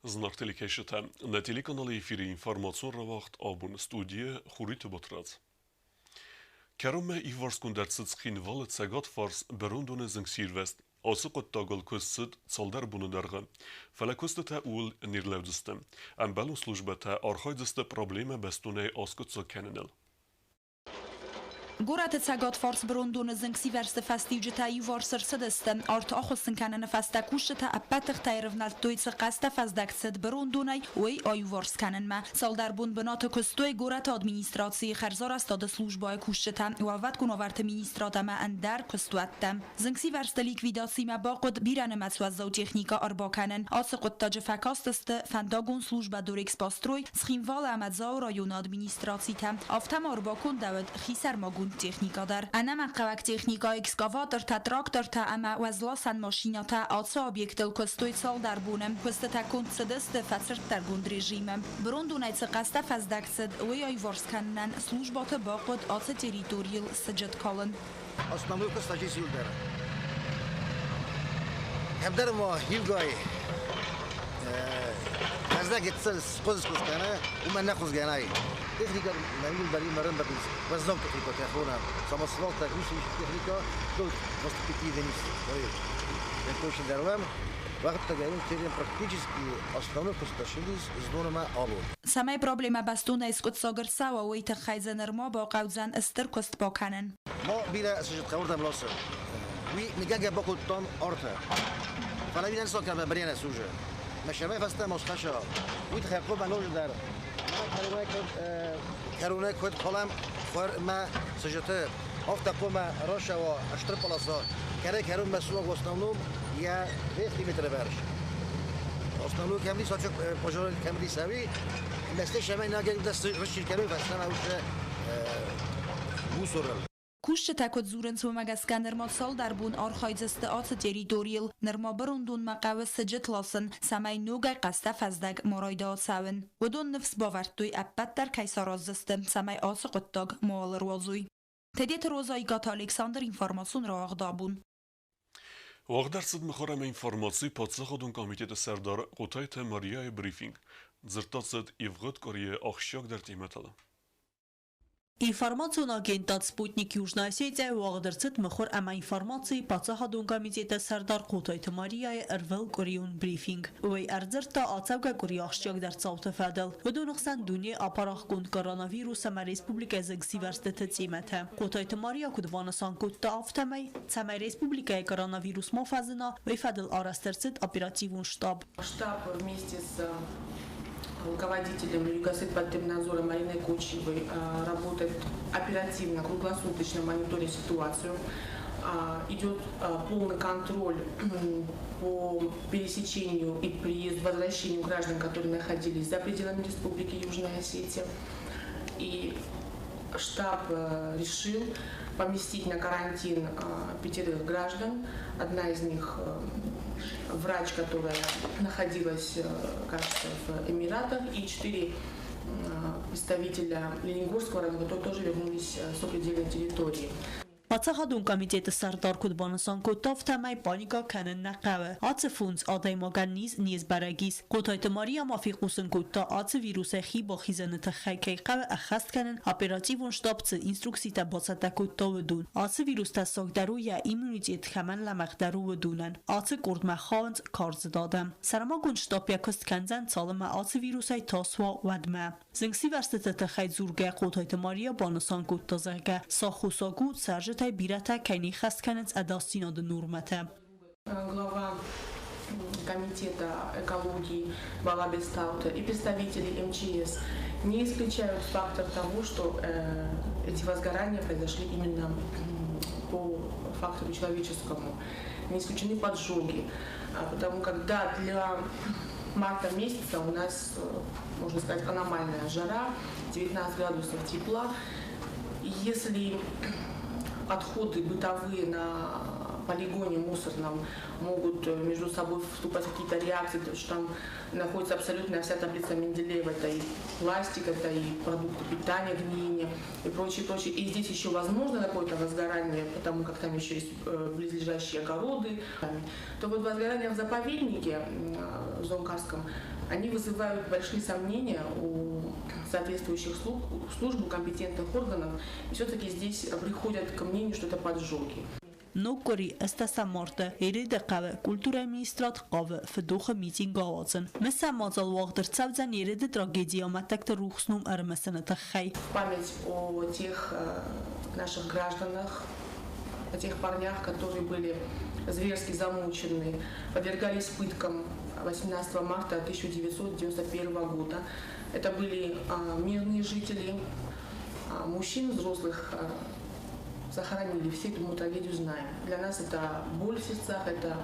Зынаргъ телекӕсджытӕ, нӕ телеканалы эфиры информацион рауагъд абон студийы Хуриты Батрадз. Кӕронмӕ иварсгонд ӕрцыд Цхинвалы цӕгат фарс бырондоны зынгсирвӕзт. Ацы хъуыддагыл куыст цыд цалдӕр боны дӕргъы. Фӕлӕ куыстытӕ ууыл не рлӕудзысты. Ӕмбӕлон службӕтӕ архайдзысты проблемӕ бӕстонӕй аскъуыддзаг кӕныныл. Горӕты цӕгатфарс бырондоны зынгсивӕрзты фӕстиуджытӕ иуварс ӕрцыдысты. Арт ахуыссын кӕныны фӕстӕ кусджытӕ ӕппӕт тыхтӕй ӕрывнӕлдтой, цы хъӕстӕ фӕздӕг цыд бырондонӕй, уый аиуварс кӕнынмӕ. Цалдӕр бон бынаты куыстой горӕты администрацийы хӕрзарӕзтады службӕйы кусджытӕ, уӕлвӕткон уавӕрты министрад ӕмӕ ӕндӕр куыстуӕттӕ. Зынгсивӕрзты ликвидацимӕ бахъуыд бирӕнымӕц уӕззау техникӕ ӕрбакӕнын. Ацы хъуыддаджы фӕкастысты фӕндагон службӕ Дорэкспострой, Цхинвалы ӕмӕ Дзауы районы администрацитӕ. Афтӕ ма ӕрбакондӕуыд хисӕрмагонд техникӕ дӕр. Ӕнӕмӕнгхъӕуӕг техникӕ, экскаватортӕ, трактортӕ ӕмӕ уӕзласӕн машинӕтӕ ацы объектыл куыстой цалдӕр боны. Куыстытӕ конд цыдысты фӕцырддӕргонд режимы. Бырондонӕй цы хъӕстӕ фӕздӕг цыд, уый аиуварс кӕнынӕн службӕты бахъуыд ацы территорийыл сыджыт калын. Основной куыстаджы зилдӕр. Кӕмдӕр ма хилгай фӕздӕг гыццыл схъуыз куыстӕнӕ, уымӕн нӕ хъуызгӕнӕй. Техника нӕмил бали марын бабиз. Уӕззау техника тӕхона. Самосвал так усы техника до 25 единиц. Точно дӕрлӕм. Вахт терен практически основной куысташилис знонома абон. Цӕмӕй проблемӕ бӕстонӕй скъуыддзаг ӕрцӕуа, уый тыххӕй дзы нырма бахъӕудзӕн стыр куыст бакӕнын. Ма бирӕ сыджыт хъӕуырдӕм ласы. Уый ныгӕгӕ бакодтам арты. Фӕлӕ уый нӕ кӕмӕ бырӕнӕ сужы. Мӕ сӕрмӕ фӕстӕ мосхаша. Уый тыххӕй хъуамӕ ноджыдӕр кӕронӕй куыд халӕм мӕ сыджыты, афтӕ хъуамӕ рацӕуа стыр полоса. Кӕрӕй кӕронмӕ суанг в основном йӕ 2 метры бӕрц. Основной кӕмди сачок пожар кӕмди цӕуи, Mesle шемей нагӕ рысчил кӕрой фӕстӕмӕ уже мусорыл. Кусджытӕ куыд дзурынц, уымӕ гӕсгӕ нырма цалдӕр бон архайдзысты ацы территорийыл. Нырма бырондонмӕ хъӕуы сыджыт ласын, цӕмӕй ногӕй хъӕстӕ фӕздӕг ма райдайа цӕуын. Уыдон ныфс бавӕрдтой, ӕппӕт дӕр кӕй сараздзысты, цӕмӕй ацы хъуыддаг мауал ӕруадзой. Тедеты Роза, Икъаты Александр, информацион рауагъд абон. Уагъд ӕрцыд мыхуыр ӕмӕ информацийы паддзахадон комитеты сӕрдар Хъотайты Марияйы брифинг. Дзырдта цыд ивгъуыд къуырийы ахсджиагдӕр темӕтыл. Информацион агентад «Спутник Южная Осетия» уагъд ӕрцыд мыхуыр ӕмӕ информацийы паддзахадон комитеты сӕрдар Хъотайты Марияйы ӕрвылкъуырион брифинг. Уый ӕрдзырдта ацӕугӕ къуырийы ахсджиагдӕр цауты фӕдыл. Уыдоны хсӕн дуне апарахгонд коронавирус ӕмӕ республикӕйы зынгсивӕрзтыты темӕтӕ. Хъотайты Мария куыд банысан кодта, афтӕмӕй, цӕмӕй республикӕйы коронавирус ма фӕзына, уый фӕдыл арӕзт ӕрцыд оперативон штаб. Штаб вместе с руководителем Югосетпотребнадзора Мариной Кочиевой работает оперативно, круглосуточно мониторя ситуацию. Идет полный контроль по пересечению и приезду, возвращению граждан, которые находились за пределами Республики Южная Осетия. И штаб решил поместить на карантин пятерых граждан. Одна из них врач, которая находилась, кажется, в Эмиратах, и 4 представителя Ленингорского района, которые тоже вернулись с сопредельной территории. Паддзахадон комитеты сӕрдар куыд банысан кодта, афтӕмӕй паникӕ кӕнын нӕ хъӕуы. Ацы фондз адӕймагӕн низ не сбӕрӕг ис. Хъотайты Мария ма фехъусын кодта, ацы вирусӕй хи бахизыны тыххӕй кӕй хъӕуы ӕххӕст кӕнын оперативон штаб цы инструкцитӕ бацӕттӕ кодта, уыдон. Ацы вирус тӕссагдӕр у, йӕ иммунитет кӕмӕн лӕмӕгъдӕр у, уыдонӕн. Ацы къордмӕ хауынц кардзыд адӕм. Сӕрмагонд штаб йӕ куыст кӕндзӕн, цалынмӕ ацы вирусӕй тас уа, уӕдмӕ. Зынгсивӕрзтыты тыххӕй дзургӕ Хъотайты Мария банысан кодта, зӕгъгӕ, сӕ аххосаг у, цӕрджытӕй бирӕтӕ кӕй не ххӕст кӕнынц ӕдасдзинады нормӕтӕ. Глава комитета экологии Бала Бестаута и представители МЧС не исключают фактор того, что эти возгорания произошли именно по фактору человеческому. Не исключены поджоги, потому как, да, для марта месяца у нас, можно сказать, аномальная жара, 19 градусов тепла. И если отходы бытовые на полигоне мусорном могут между собой вступать в какие-то реакции, потому что там находится абсолютно вся таблица Менделеева, это и пластик, это и продукты питания, гниение и прочее, прочее. И здесь еще возможно какое-то возгорание, потому как там еще есть близлежащие огороды. То вот возгорание в заповеднике, в Зонкарском, Они вызывают большие сомнения у соответствующих служб, у компетентных органов. И все-таки здесь приходят к мнению, что это поджоги. Ног къуыри ӕстдӕсӕм марты Ереды хъӕуы культурӕйы министрад хъавы фыдохы митинг ауадзын. Мысӕн мадзал уагъд ӕрцӕудзӕн Ереды трагедийы амӕттӕгты рухс ном ӕрымысыны тыххӕй. В память о тех наших гражданах, о тех парнях, которые были зверски замучены, подвергались пыткам 18 марта 1991 года. Это были мирные жители, мужчин взрослых захоронили. Все эту трагедию знаем. Для нас это боль в сердцах, это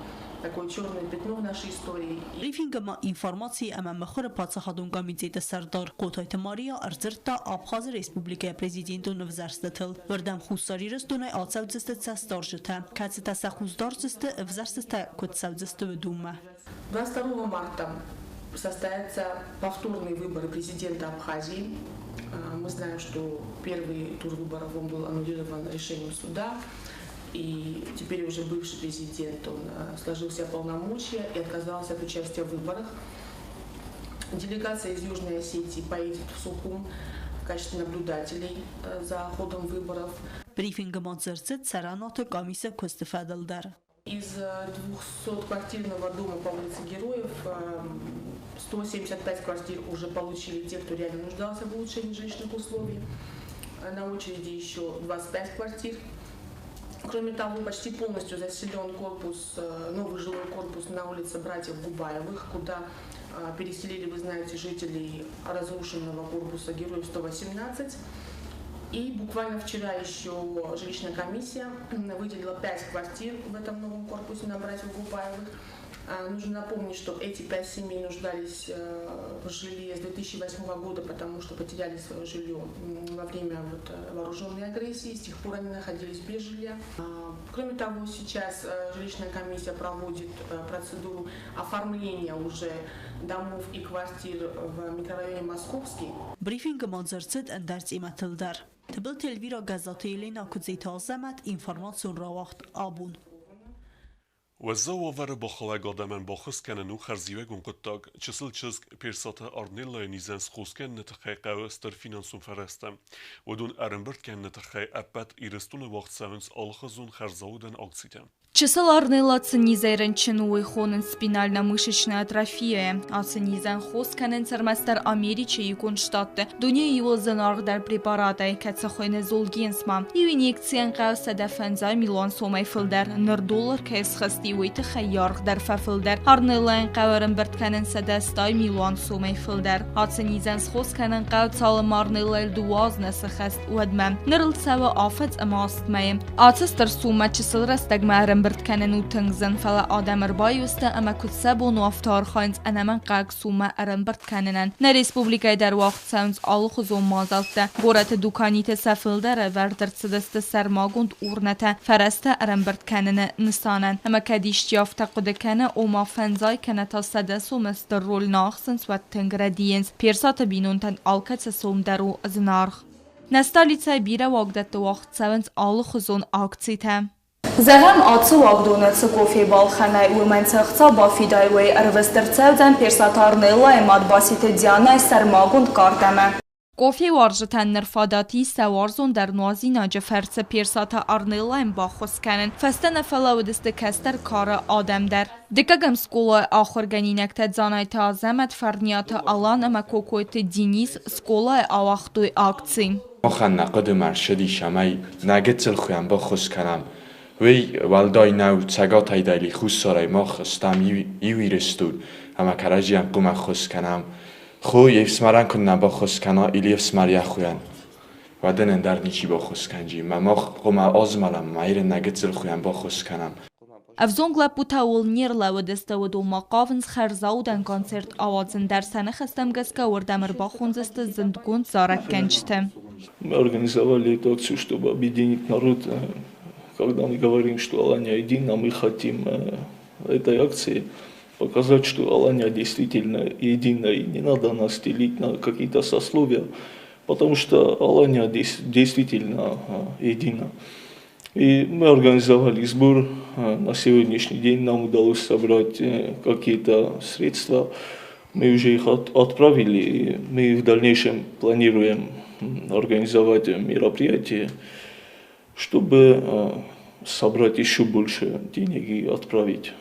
такое черное пятно в нашей истории. Брифингы ма информацийы ӕмӕ мыхуыры паддзахадон комитеты сӕрдар Хъотайты Мария ӕрдзырдта Абхазы Республикӕйы президентон ӕвзӕрстытыл. Уырдӕм Хуссар Ирыстонӕй ацӕудзысты цӕстдарджытӕ, кӕцытӕ сӕ хъус дардзысты, ӕвзӕрстытӕ куыд цӕудзысты, уыдонмӕ. 22 марта состоятся повторные выборы президента Абхазии. Мы знаем, что первый тур выборов он был аннулирован решением суда. И теперь уже бывший президент, он сложил все полномочия и отказался от участия в выборах. Делегация из Южной Осетии поедет в Сухум в качестве наблюдателей за ходом выборов. Брифингы ма дзырд цыд цӕрӕнуаты къамисы куысты фӕдыл дӕр. Из 200-квартирного дома по улице Героев 175 квартир уже получили те, кто реально нуждался в улучшении жилищных условий. На очереди еще 25 квартир. Кроме того, почти полностью заселен корпус, новый жилой корпус на улице братьев Губаевых, куда переселили, вы знаете, жителей разрушенного корпуса Героев 118. И буквально вчера еще жилищная комиссия выделила 5 квартир в этом новом корпусе на братьев Губаевых. Нужно напомнить, что эти 5 семей нуждались в жилье с 2008 года, потому что потеряли свое жилье во время вот вооруженной агрессии. С тех пор они находились без жилья. Кроме того, сейчас жилищная комиссия проводит процедуру оформления уже домов и квартир в микрорайоне Московский. Брифингы ма дзырд цыд ӕндӕр темӕтыл дӕр. Тыбылты Эльвира, Гӕззаты Еленӕ, Куыдзиты Азӕмӕт, информацион рауагъд Абон. Уӕззау уавӕры бахауӕг адӕмӕн баххуыс кӕнын у хӕрзиуӕгон хъуыддаг. Чысыл чызг Персаты Арнеллайы низӕн схос кӕныны тыххӕй хъӕуы стыр финансон фӕрӕзтӕ. Уыдон ӕрӕмбырд кӕныны тыххӕй ӕппӕт Ирыстоны уагъд цӕуынц алыхуызон хӕрзаудӕн акцитӕ. Чысыл Арнелла цы низӕй рынчын у, уый хонынц спинально-мышечная атрофия. Ацы низӕн хос кӕнынц ӕрмӕстдӕр Америчы Иугонд Штатты. Дунейы иууыл зынаргъдӕр препаратӕй, кӕцы хуыйны Золгенсма. Иу инъекцийӕн хъӕуы 150 милуан сомӕй фылдӕр. Ныр доллар кӕй схызти, уый тыххӕй йӕ аргъ дӕр фӕфылдӕр. Арнеллайӕн хъӕуы ӕрӕмбырд кӕнын 180 милуан сомӕй фылдӕр. Ацы низӕн схос кӕнын хъӕуы, цалынмӕ Арнеллайыл дыууӕ аз нӕ сыххӕст, уӕдмӕ. Ныр ыл цӕуы афӕдз ӕмӕ аст мӕйы. Ацы стыр суммӕ чысыл рӕстӕгмӕ ӕрӕмбырд кӕнын у тынг зын, фӕлӕ адӕм ӕрбаиу сты ӕмӕ куыд сӕ бон у, афтӕ архайынц ӕнӕмӕнгхъӕуӕг суммӕ ӕрӕмбырд кӕнынӕн. Нӕ республикӕйы дӕр уагъд цӕуынц алыхуызон мадзӕлттӕ. Горӕты дуканиты сӕ фылдӕр ӕвӕрд ӕрцыдысты сӕрмагонд урнӕтӕ, фӕрӕзтӕ ӕрӕмбырд кӕныны нысанӕн. Ӕмӕ кӕд исчи афтӕ хъуыды кӕны, ома фӕндзай кӕнӕ та 100 сомы стыр роль нӕ ахсынц, уӕд тынг рӕдийынц. Персаты бинонтӕн алкӕцы сом дӕр у зынаргъ. Нӕ столицӕйы бирӕ уагдӕтты уагъд цӕуынц алыхуызон акцитӕ. Зӕгъӕм, ацы уагдоны цы кофе балхӕнай, уымӕн цы ӕхца бафидай, уый ӕрвыст ӕрцӕудзӕн Персаты Арнеллайы мад Баситы Дианӕйы сӕрмагонд картӕмӕ. Кофе уарзджытӕн ныр фадат ис сӕ уарзондӕр нуазинаджы фӕрцы Персаты Арнеллайӕн баххуыс кӕнын. Фӕстӕ нӕ фӕлӕууыдысты кӕстӕр кары адӕм дӕр. Дыккӕгӕм скъолайы ахуыргӕнинӕгтӕ Дзанайты Азӕмӕт, Фӕрниаты Алан ӕмӕ Кокойты Денис скъолайы ауагътой акци. Махӕн нӕ хъуыдымӕ ӕрцыдис, ӕмӕ нӕ гыццыл хуыйӕн баххуыс кӕнӕм. Уый уӕлдай нӕу Цӕгатӕй дӕли Хуссарӕй мах стӕм иу Ирыстон, ӕмӕ кӕрӕдзийӕн хъуамӕ ӕххуыс кӕнӕм. Хо йе фсымӕрӕн куыннӕ баххуыс кӕна или ӕфсымӕр йӕ хуыйӕн, уӕд ын ӕндӕр ничи баххуыс кӕндзӕн. Мӕ мах хъуамӕ азмӕлӕм, ӕмӕ Ирӕн нӕ гыццыл хуыйӕн баххуыс кӕнӕм. Ӕвзонг лӕппутӕ ууыл не рлӕууыдысты, уыдонмӕ хъавынц хӕрзаудӕн концерт ауадзын дӕр. Сӕ ныхӕстӕм гӕсгӕ уырдӕм ӕрбахондзысты зындгонд зарӕггӕнджыты. Мы организовали эту акцию, чтобы объединить народ. Когда мы говорим, что Алания едина, мы хотим этой акцией показать, что Алания действительно едина, и не надо нас делить на какие-то сословия, потому что Алания действительно едина. И мы организовали сбор. На сегодняшний день нам удалось собрать какие-то средства. Мы уже их отправили, и мы в дальнейшем планируем организовать мероприятие, чтобы собрать еще больше денег и отправить.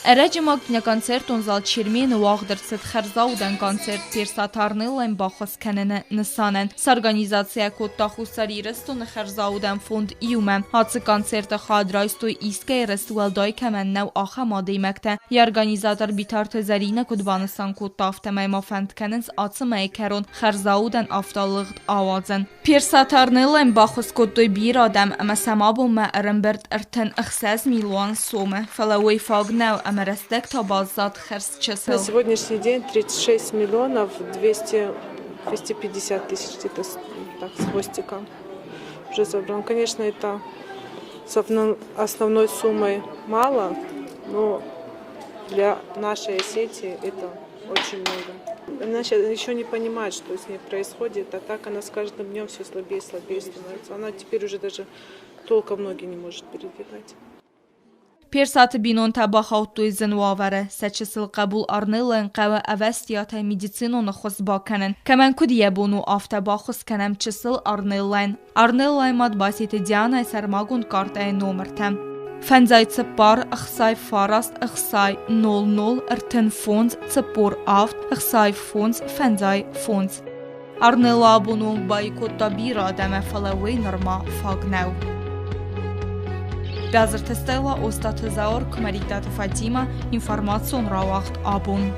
Ӕрӕджы ма киноконцертон зал Чермены уагъд ӕрцыд хӕрзаудӕн концерт Персаты Арнеллайӕн баххуыс кӕныны нысанӕн. Сорганизаци кодта Хуссар Ирыстоны хӕрзаудӕн фонд Иумӕ. Ацы концерты хайад райстой искӕй рыст уӕлдай кӕмӕн нӕу, ахӕм адӕймӕгтӕ. Йӕ организатор Битарты Зӕринӕ куыд банысан кодта, афтӕмӕй ма фӕнд кӕнынц ацы мӕйы кӕрон хӕрзаудӕн автолыгъд ауадзын. Персаты Арнеллайӕн баххуыс кодтой бирӕ адӕм ӕмӕ сӕм абонмӕ ӕрӕмбырд 36 милуан сомы. Фӕлӕ уый фаг нӕу ӕмӕ рӕстӕг та баззад хӕрз чысыл. На сегодняшний день 36 миллионов 250 тысяч где-то так, с хвостиком уже собрано. Конечно, это с основной суммой мало, но для нашей Осетии это очень много. Она сейчас еще не понимает, что с ней происходит, а так она с каждым днем все слабее и слабее становится. Она теперь уже даже толком ноги не может передвигать. Персаты бинонтӕ бахаудтой зын уавӕры. Сӕ чысыл хъӕбул Арнеллайӕн хъӕуы ӕвӕстиатӕй медицинон ӕххуыс бакӕнын. Кӕмӕн куыд йӕ бон у, афтӕ баххуыс кӕнӕм чысыл Арнеллайӕн. Арнеллайы мад Баситы Дианайы сӕрмагонд картӕйы номыртӕ: 54 69 60 00 35 47 65 55. Арнелла абоны онг баиу кодта бирӕ адӕмы, фӕлӕ уый нырма фаг нӕу. Бязырты Стелла, Остаты Зауыр, Куымӕридтаты Фатимӕ, информацион рауагъд Абон.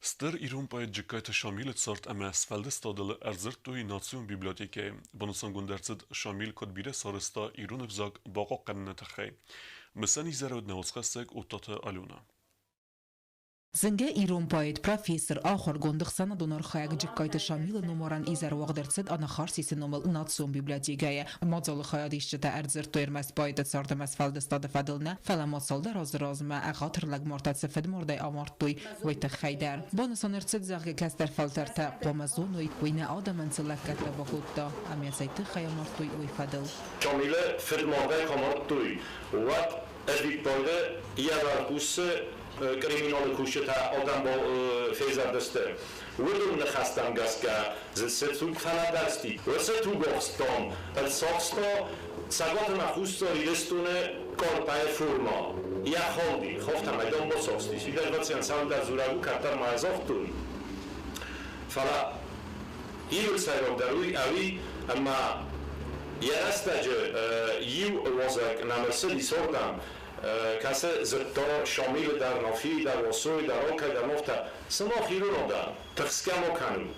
Стыр ирон поэт Джыккайты Шамилы цард ӕмӕ сфӕлдыстадыл ӕрдзырдтой национ библиотекӕйы. Банысангонд ӕрцыд, Шамил куыд бирӕ сарӕзта ирон ӕвзаг бахъахъхъӕныны тыххӕй. Мысӕн изӕр уыд нӕ уацхӕссӕг Оттаты Алена. Зынгӕ ирон поэт, профессор, ахуыргонд, ӕхсӕнадон архайӕг Джыккайты Шамилы номарӕн изӕр уагъд ӕрцыд Анахарсисы номыл национ библиотекӕйы. Мадзалы хайадисджытӕ ӕрдзырдтой ӕрмӕст поэты цард ӕмӕ сфӕлдыстады фӕдыл нӕ, фӕлӕ ма цалдӕр азы размӕ ӕгъатыр лӕгмартӕ цы фыдмардӕй амардтой, уый тыххӕй дӕр. Банысан ӕрцыд, зӕгъгӕ, кӕстӕр фӕлтӕртӕ хъуамӕ зоной, уый нӕ адӕмӕн цы лӕггӕдтӕ бакодта ӕмӕ цӕй тыххӕй амардтой, уый фӕдыл. Шамилы фыдмардӕй куы амардтой, уӕд ӕвиппайды йӕ уӕлхъус криминалы кусджытӕ адӕм февзӕрдысты. Уыдон ныхӕстӕм гӕсгӕ дзы цы туг фӕлӕдӕрсти, уыцы тугохстон ӕрцахста Цӕгат ӕмӕ Хуссар Ирыстоны картӕйы формӕ. Йӕ халди, афтӕмӕй дам бацахстис. Уый цӕуылдӕр дзурӕг у, кӕддӕр ма загътой. Фӕлӕ иуыл сӕйрагдӕр уый ӕви ӕмӕ йӕ рӕстӕджы иу уазӕг нӕм ӕрцыдис ардӕм, кӕцы дзырдта Шамилы дӕр, Нафийы дӕр, Васойы дӕр, алкӕй дӕр афтӕ, сымах ирон адӕм, тыхсгӕ ма кӕнут.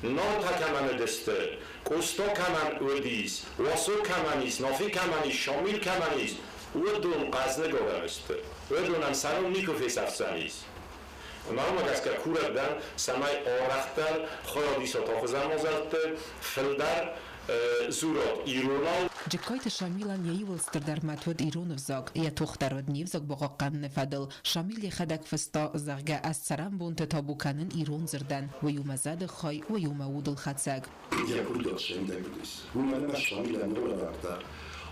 Нартӕ кӕмӕн уыдысты, Къоста кӕмӕн уыдис, Васо кӕмӕн ис, Нафи кӕмӕн ис, Шамил кӕмӕн ис, уыдон хъӕзныг адӕм сты. Уыдонӕн сӕ ном никуы фесӕфдзӕнис. Ӕмӕ уымӕ гӕсгӕ курӕг дӕн, цӕмӕй арӕхдӕр хайад исат ахуыдзӕн мадзӕлтты, фылдӕр дзурат иронау. Джыккайты Шамилӕн йӕ иууыл стырдӕр мӕт уыд ирон ӕвзаг. Йӕ тох дӕр уыд не взаг бахъахъхъӕныны фӕдыл. Шамил йӕхӕдӕг фыста, зӕгъгӕ, ӕз цӕрӕнбонты табу кӕнын ирон дзырдӕн, уый у мӕ зӕды хай, уый у мӕ удылхӕцӕг. Йӕ курдиат сӕндӕг уыдис. Уымӕн ӕмӕ Шамилӕн ралӕвӕрдта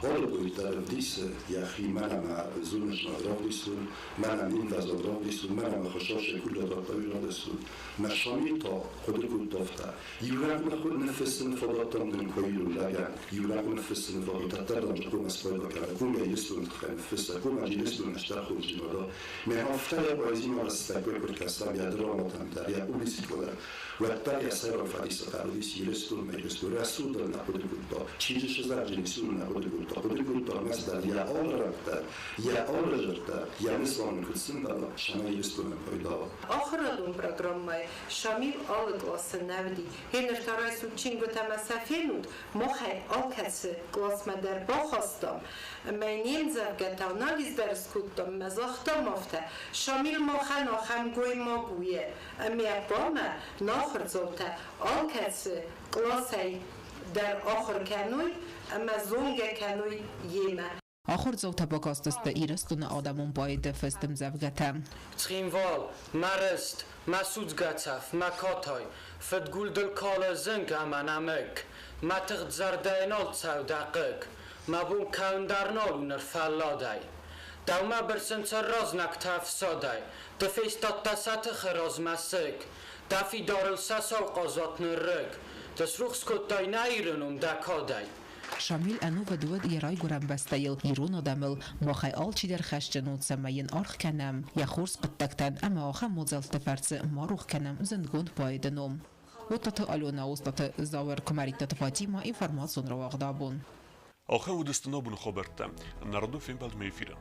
алы бой дӕр ӕвдисы йӕхи мӕнӕ мӕ зоныс-над равдисон, мӕнӕ нимвӕзад равдисон, мӕнӕ мӕ хуысасы курдиат равдисон. Мӕ Шамил та хъуыды кодта афтӕ: иунӕг ныффыссыны фадат дам дын куы ирон лӕгӕн, иунӕг ныффыссыны фадат дӕр дам хъуамӕ спайда кӕна, комӕ Ирыстоны тыххӕй ныффысса, комӕ Ирыстоны ӕстӕрхондзинада. Мӕ афтӕ йӕ поэзимӕ рӕстӕг куы ркӕсӕм йӕ драматӕм дӕр, йӕ публицистикӕ дӕр, уӕддӕр йӕ сӕйраг фӕдисы хъӕр уыдис Ирыстонмӕ, Ирыстон рӕсугъддӕр нӕ хъуыды кодта, чизы сызӕрджын исун нӕ хъуыды кодта, хъуыды кодта ӕрмӕстдӕр йӕ алы рӕттӕ, йӕ алы зӕрдӕ, йӕ нысан куыд сымбӕла, цӕмӕй Ирыстонӕн пайда уа. Ахуырадон программӕйы Шамил алы къласы нӕ уыди. Гъеныр та райсут чингуытӕ ӕмӕ сӕ фенут, махӕй алкӕцы къласмӕ дӕр бахастам, ӕмӕ йын йе мдзӕвгӕтӕ анализ дӕр скодтам ӕмӕ загътам афтӕ: Шамил махӕн ахӕм гоймаг у, ӕмӕ хъуамӕ нӕ ахуырдзаутӕ алкӕцы къласӕй дӕр ахуыр кӕной ӕмӕ зонгӕ кӕной йемӕ. Ахуырдзаутӕ бакастысты Ирыстоны адӕмон поэты фыст ӕмдзӕвгӕтӕ. Цхинвал, мӕ рыст, мӕ судзгӕ цӕф, мӕ катай, фыдгул дыл калы зынг ӕмӕ нӕмыг, мӕ тыгъд зӕрдӕйы нал цӕуы дӕ хъыг, мӕ бон кӕуын дӕр нал у ныр фӕлладӕй. Дӕумӕ бырсынц ӕрразнӕгтӕ ӕфсадӕй, Ды фестадтӕ сӕ тыхы размӕ сыг. Дӕ фидарыл сӕ сау хъазуат ныррыг, Ды срухс кодтай нӕ Иры ном дӕ кадӕй. Шамил ӕнувыд уыд йӕ райгуырӕн бӕстӕйыл, ирон адӕмыл. Махӕй алчидӕр хӕсджын у, цӕмӕй йын аргъ кӕнӕм йӕ хорз хъуыддӕгтӕн ӕмӕ ахӕм мадзӕлтты фӕрцы ма рох кӕнӕм зындгонд поэты ном. Оттаты Алена, Остъаты Зауыр, Куымӕридтаты Фатимӕ, информацион рауагъд абон. Ахӕм уыдысты нӕ абоны хабӕрттӕ. Народон фембӕлдмӕ эфиры.